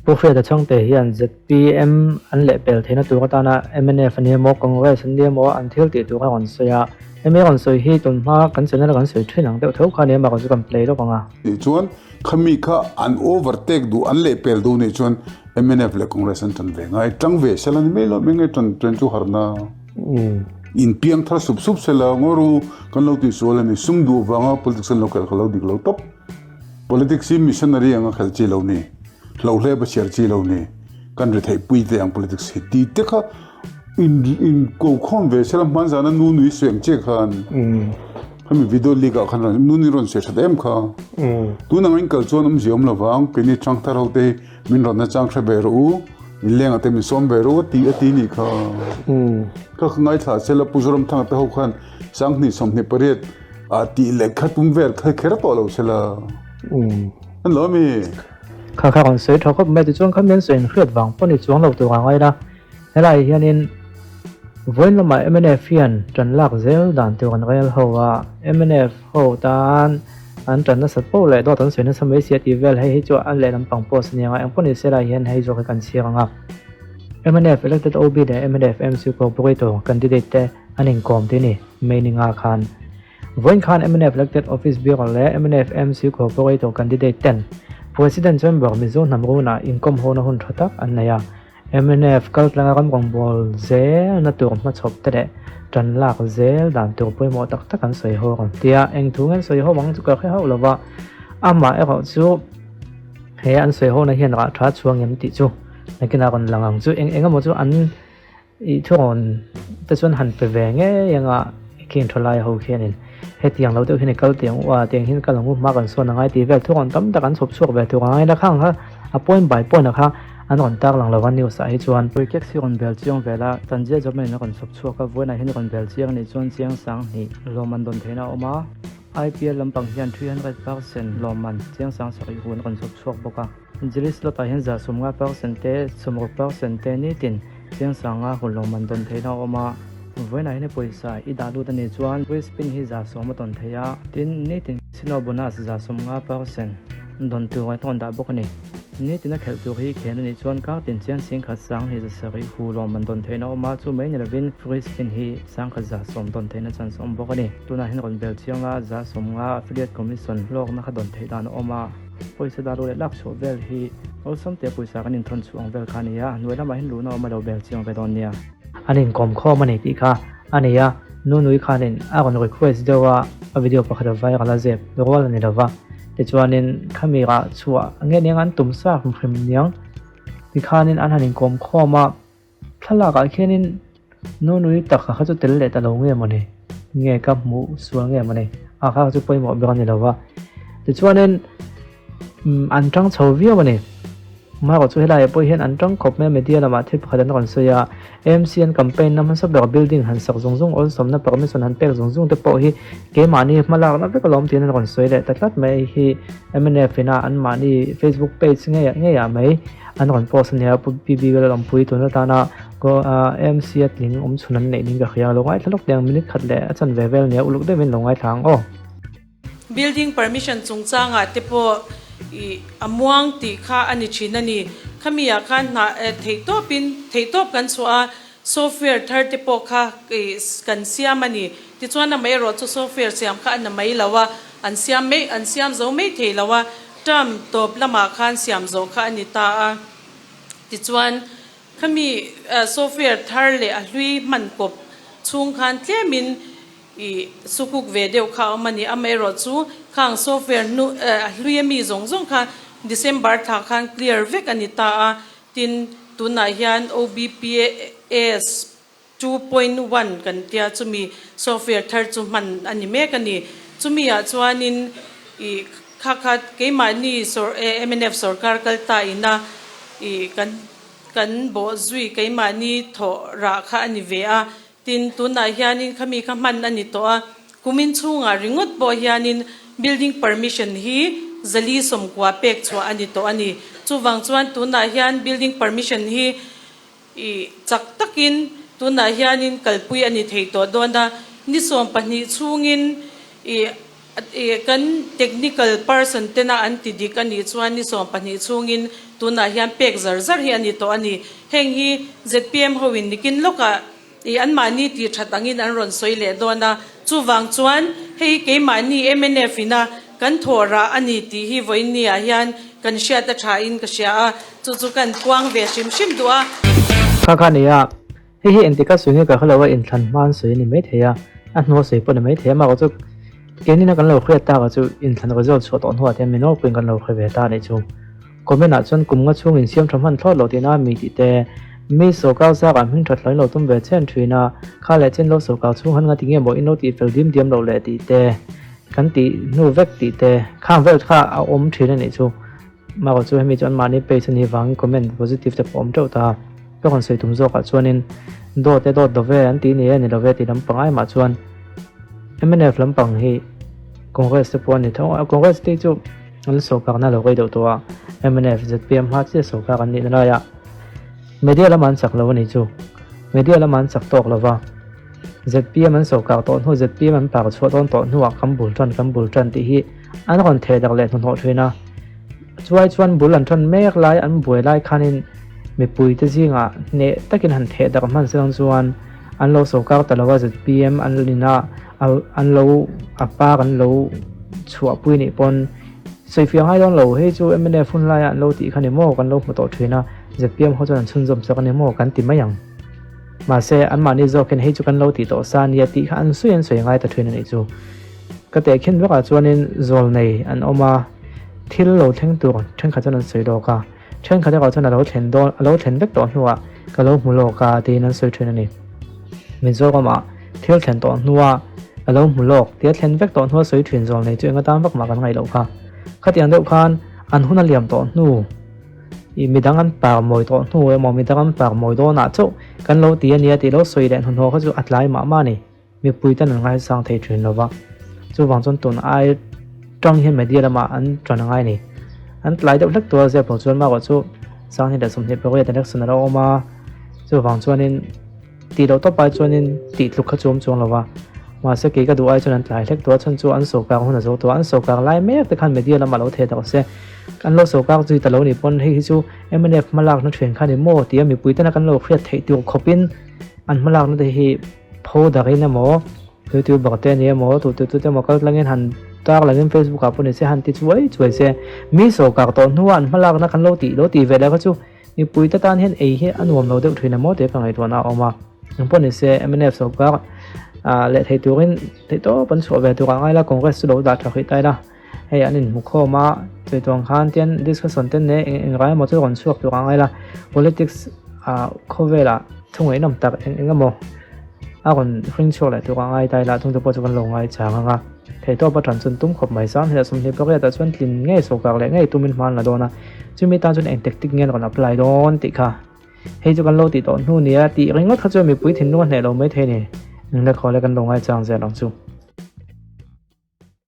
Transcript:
Pu Hriata Chhangte hian zpm an lehpel theihna tur atana mnf a ni emaw, Congress an ni emaw an thil tih tur a rawn sawi a. Hemi a rawn sawi hi tun hma kan channel a kan sawi thin ang deuh tho kha a ni a, mahse kan play lawk ang a. Tichuan, khami kha an overtake duh, an lehpel duh nih chuan mnf leh Congress an tan ve ngai. Tang ve sela ni mai lo, mi nge tan tan chu harna. Inpiang thar sup sup sela, ngaw ru kan lo tihsual a ni, sum duh vanga politics an lo khelh kha lo dik lo tawp. Politics hi missionary anga khelh chi lo ni, hlohlep a chhiar chi lo ni, kan ri theih pui teh ang politics hi ti te kha in in ko khawm ve sela hman zana nu nui suih ang che khan khami video leak ah khan nu nui rawn sawi that em kha tun ang in kal chuan awmzia awm lovang keini chang thar ho te hi min rawn na chang hre ve rawh u in lengah te min sawm ve rawh u a ti a ti nih kha kha kha ngaithla sela Pu Zoramthanga te ho khan Sanghnih 28 ah tih leh kha tum vel kha kher tawh lo sela. An lo ami? Kha kha rawn sawi tha khawp mai tichuan kha mian sawi inhriat vang pawh ni chuang lo tur a ngai la. Helai hianin vawiin lamah mnf hian tan lak zel dan tur an rel ho a, mnf ho tan an tan nasat poh leh dawt an sawi nasa mai sia tih vel hei hi chu an lehlam pang post a nia, engpawh ni sela hian hei zawk hi kan chhiar ang a. Mnf elected OB leh mnf MC corporator candidate te An inkawm te ni, May ni nga khan. Vawiin khan mnf Elected Office Bureau leh mnf MC Corporator Candidate ten President Chamber Mizo hnam runah inkawm hona hun tha tak an nei a. Mnf kaltlanga ram rawngbâwl zelna tur hmachhawp te leh tan lak zel dan tur pawimawh tak tak an sawi ho rawn ti a. Eng thu nge an sawi ho ang chu ka hre hauh lo va, amah erawh chu he an sawi hona hian rah tha chhuang em tih chu nakinah rawn lang ang chu. Eng eng emaw chu an I thurawn te chuan han pe ve ngei anga khing tha lai ho khianin hetiang lo deuh hian i kal tiang u a, tiang hian kal ang u hma kan sawn angai tih vel thurawn tam tak an chhawp chhuak ve tur angai la khang kha a point by point ah kha an rawn tar lang lo va news ah hi chuan. Pui kek si rawn bel chiang vel a, Sanjay Jobman in a rawn chhawp chhuak a, vawiinah hian rawn bel chiang anih chuan chiang sang hnih lawmman dawn theihna a awm a, IPL lampang hian 300% lawmman chiang sang sarih hun a rawn chhawp chhuak bawk a. Jili slot ah hian 50% te 60% te nitin Chiangsanga hun lo man dawn theihna a awm a, vawiinah hian pawisa i dah lut a nih chuan free spin hi 10% a tawn thei a, tin nitin casino bonus 50% dawn tur a tawn dah bawk a ni. Nitin a khelh tur hi khen a nih chuan kar tin chian singkhat sang hnih 7 hu lo man dawn theihna a awm a, chu mai ni lovin free spin hi sangkhat 10% dawn theihna chance a awm bawk a ni. Tunah hian rawn bel chiang a, 50% affiliate commission hlawkna kha dawn theih dan a awm a. Pawisa dah luh leh lak chhuah vel hi awlsam te pawisa kan inthawn chhuah ang vel kha a ni a, hnuai lamah hian luhna awm a lo bel chiang ve dawn nia. An inkawm khawm a ni tih kha a ni a, Nunui khanin a rawn request deuh a, a video pakhat a viral a zep rual a ni lo va, tichuanin khami rah chhuah nge niang an tum sa hrim hrim niang tikhanin an han inkawm khawm a, thlalakah khianin Nunui tak kha chu tel leh ta lo nge mawni? Nge ka hmuh sual nge mawni? A kha chu pawimawh ber a ni lo va. Tichuanin an tang chho viau a ni. Marawh chu helaiah pawh hian an tang khawp mai a, media lamah thil pakhat an rawn sawi a. AMC an campaign na hmasa ber building han sak zung zung awlsawmna permission han pek zung zung te pawh hi keimahni hmalakna vek alawm tiin an rawn sawi leh ta tlat mai hi mnf ina anmahni Facebook page ngeiah ngeiah mai an rawn post a nia Pu PB Lalawmpui tun atana Ko AMC a tling awm chhun an neih ning ka hria, lo ngaithla lawk teh ang minute khat leh a chanve vel nia uluk deuhin lo ngaithla ang aw. Building permission chungchangah te pawh i a muang tih kha a ni thin a ni. Khami ah khan hna theihtawpin theihtawp kan chhuah a, software thar te pawh kha i kan siam a ni. Tichuan amaherawh chu software siam kha a na mai lo a, an siam mai an siam zo mai thei lo a, term tawp lamah khan siam zawh kha a ni ta a. Tichuan Khami software thar leh a hlui hman kawp chhung khan tlemin i sukuk ve deuh kha a awm a ni. Amaherawh chu khang software hnu a hlui ami zawng zawng kha December thla khan clear vek a ni ta a. Tin, tunah hian OBPAS 2.1 kan tia chumi software thar chu hman a ni mek a ni. Chumi ah chuanin i kha kha keimahni mnf sorkar kal ta ina i kan Kan bawhzui keimahni thawh rah kha a ni ve a, tin tunah hianin khami kha hman a ni tawh a, kumin chhungah ringawt pawh hianin building permission hi zali sawmkua pek chhuah a ni tawh a ni. Chuvang chuan tunah hian building permission hi ih chak takin tunah hianin kalpui a ni thei tawh dawn a, ni 12 chhungin ih. Kan technical person tena an ti dik a nih chuan ni 12 chhungin tunah hian pek zar zar hi a ni tawh a ni. Heng hi zpm hoin nikin lawkah i anmahni tih that angin an rawn sawi leh dawn a. Chuvang chuan hei hi keimahni mnf ina kan thawh rah a ni tih hi vawiinni ah hian kan hriat a tha in ka hria a, chu chu kan puang ve hrim hrim duh a. Kha kha nia, hei hi engtik a sawi nge ka hrelo a, inthlan hma an sawi a ni maithei a, a hnu a sawi pawh a ni maithei a, mahse chu keinin a kan lo hriat tak ah chu inthlan result chhuah tawh hnuah te hian mi nawlpuiin kan lo hre ve ta a nih chu. Comment ah chuan kum nga chhung insiam tha hman thlawt lo tihna a mi tih te, mi sawrkar zak ah hming that hlain lo tum ve chen thin a, kha leh chen lo sawrkar chhung han nga ti nge maw in lo tih fel dim diam loh leh tih te, kan tih hnu vek tih te, khang vel kha a awm thin a nih chu. Marawh chu hemi chu anmahni page a nih vangin comment positive te pawh a awm teuh ta. Ka rawn sawi tum zawkah chuanin dawt e dawt love an tih ni e ni love tih lampang ai mah chuan mnf lampang hi Congress te pawh a ni tho a, Congress te chu an sawrkarna lo rei deuh tawh a, mnf, zpm hma chiah sawrkar an nihna laiah media lamah an chak lo a nih chu, media lamah an chak tawk lova, zpm an sawrkar tawh hnu, zpm an par chhuah dawn tawh hnuah kan bul tan kan bul tan tih hi an rawn theh darh leh hnuhnawh thin a, chuai chuan bul an tan mek lai an buai lai khanin mipuite zingah hneh takin han theh darh hman se lang chuan an lo sawrkar ta lo a, zpm an inah an lo a par an lo chhuahpui nih pawn sawifiah ngai dawn lo, hei chu mnf hun laiah an lo tih kha ni maw kan lo hmu tawh thin a, zpm ho chuan an chhunzawm chak a ni maw kan ti mai ang. Mahse anmahni zawk hian hei chu kan lo tih tawh sa nia tih kha an sawi an sawi ngai ta thin a nih chu. Ka tehkhin vekah chuanin zawl nei an awm a, thil lo thleng tur thenkhat chuan an sawi lawk a, thenkhat erawh chuan a lo thlen dawn a lo thlen vek tawh hnuah ka lo hmu lawk a tiin an sawi thin a ni. Mizoramah thil thlen tawh hnua ka lo hmu lawk tia thlen vek tawh hnua sawi thin zawl nei chu eng atan vak mah kan ngaih loh kha. Khatiang deuh khan an hun a liam tawh hnu ih midang an par mawi tawh hnu emaw midang an par mawi dawnah chauh kan lo ti a nia tih lo sawi leh hnuhnawh kha chu a tlai mah mah a ni. Mipui ten an ngaisang thei thin lo va, chuvang chuan tun ai tang hian media lamah an tan a ngai a ni. An tlai deuh hlek tur a zep lo chuan marawh chu 2028 election a lo awm a, chuvang chuanin tih loh tawp ai chuanin tih tluk kha chu awm chuang lo va. Mahse kei ka duh ai chuan an tlai hlek tur a, chhan chu an sawrkar hun a zo tawh a, an sawrkar lai mek te khan media lamah lo theh tak se, an lo sawrkar zui ta lo nih pawn hei hi chu mnf hmalakna thian kha a ni maw tia mipui tena kan lo hriat theih tur khawpin an hmalakna te hi Pho dakin emaw, youtuber te ani emaw, tu tu te emaw kal tlangin han tar langin facebook ah pawh ni se han ti chuai chuai se. Mi sawrkar tawh hnua an hmalakna kan lo tih lo tih ve leh kha chu mipui te tan hian ei hi a nuam lo deuh thin emaw tih ka ngaihtuahna a awm a. Eng pawh ni se mnf sawrkar ah leh thei turin theihtawp an chhuah ve tur ah ngai la Congress chu lo dah tha hrih ta ila. Hei an inhmu khawm a, chawih tuang khan tian discussion te nen eng eng rai emaw chu rawn chhuak tur ang ila politics ah khawvelah thu ngaihnawm tak eng eng emaw a rawn hring chhuak leh tur ang ai ta ila chungte pawh chu kan lo ngaichang ang a, theihtawp a tan chuan tum khawp mai sang 28 ah chuan tlin ngei sawrkar leh ngei tumin hma an la dawn a, chumi tan chuan eng tactic nge an rawn apply dawn tih kha hei chu kan lo tih tawh hnu nia tih ringawt kha chuan mipui thinlung a hneh lo maithei a ni, engla khawleh kan lo ngaichang zel ang chu.